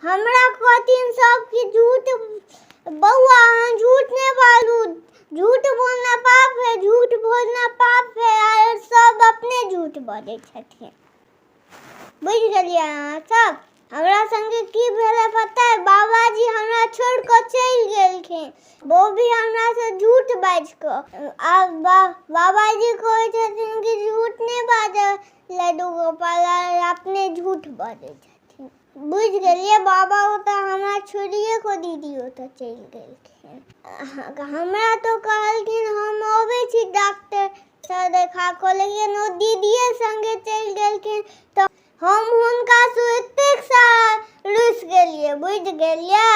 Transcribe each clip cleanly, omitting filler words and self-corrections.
हमरा कहथिन सब कि झूठ बौआ, अहाँ झूठ नहि बाजू, झूठ बोलना पाप है, झूठ बोलना पाप है। आर सब अपने झूठ बजै छथिन। बुझि गेलियै अहाँ सब? हमरा संगे की भेलै पता है? बाबाजी हमरा छोड़ि कऽ चलि गेलखिन, वो भी हमरा से झूठ बाजि कऽ। आब बाबाजी कहै छथिन कि झूठ नहि बाजऽ लड्डू गोपाल, आर अपने झूठ बजै छथिन। बुझि गेलियै? बाबा ओतऽ हमरा छोड़िए कऽ दीदी ओतऽ चलि गेलखिन। हमरा तऽ कहलखिन हम अबै छी डॉक्टरसँ देखा कऽ, लेकिन ओ दीदिए संगे चलि गेलखिन, तऽ हम हुनकासँ एतेक सारा रुसि गेलियै। बुझि गेलियै?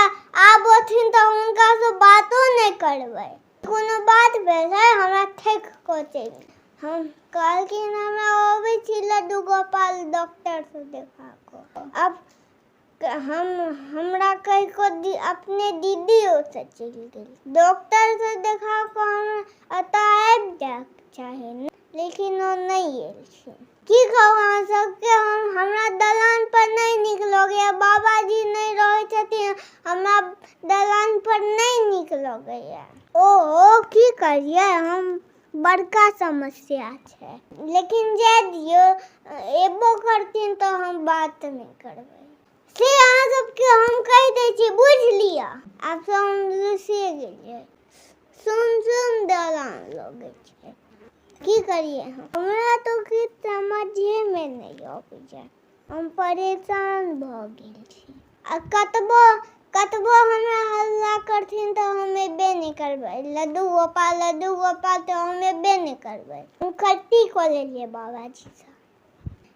आब अथिन तऽ हुनकासँ बातो नहि करबै। कोनो बात भेलै? हमरा ठकि कऽ चलि, हम कहलखिन हमरा अबै छी लड्डू गोपाल डॉक्टरसँ देखा कऽ, आब हम हमरा कहि कऽ अपने दीदी ओतऽ चलि गेल। डॉक्टरसँ देखा कऽ हमरा एतऽ आबि जायके चाही ने, लेकिन ओ नहि एलखिन। की कहू अहाँ सबके हम, हमरा दलान पर नहि नीक लगैया। बाबाजी नहि रहै छथिन, हमरा दलान पर नहि नीक लगैया। ओ की करियै हम, बड़का समस्या छै। लेकिन जाय दियौ, एबो करथिन तऽ हम बात नहि करबै, से अहाँ सबके हम कहि दै छी। बुझि लिअ, आब से हम रुसिए गेलियै। सुन सुन दलान लगै छै। की करियै हम? हमरा तऽ किछु समझेमे नहि अबैए। हम परेशान भऽ गेल छी। आ कतबो कतबो हमरा हल्ला करथिन तऽ हम एबे नहि करबै। लड्डू गोपाल, लड्डू गोपाल, तऽ हम एबे नहि करबै। हम खट्टी कऽ लेलियै बाबाजीसँ।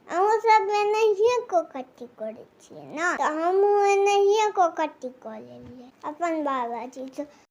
अहूँ सब एनाहिए कऽ खट्टी करै छियै ने? तऽ हमहूँ एनाहिए कऽ खट्टी कऽ लेलियै अपन बाबाजीसँ।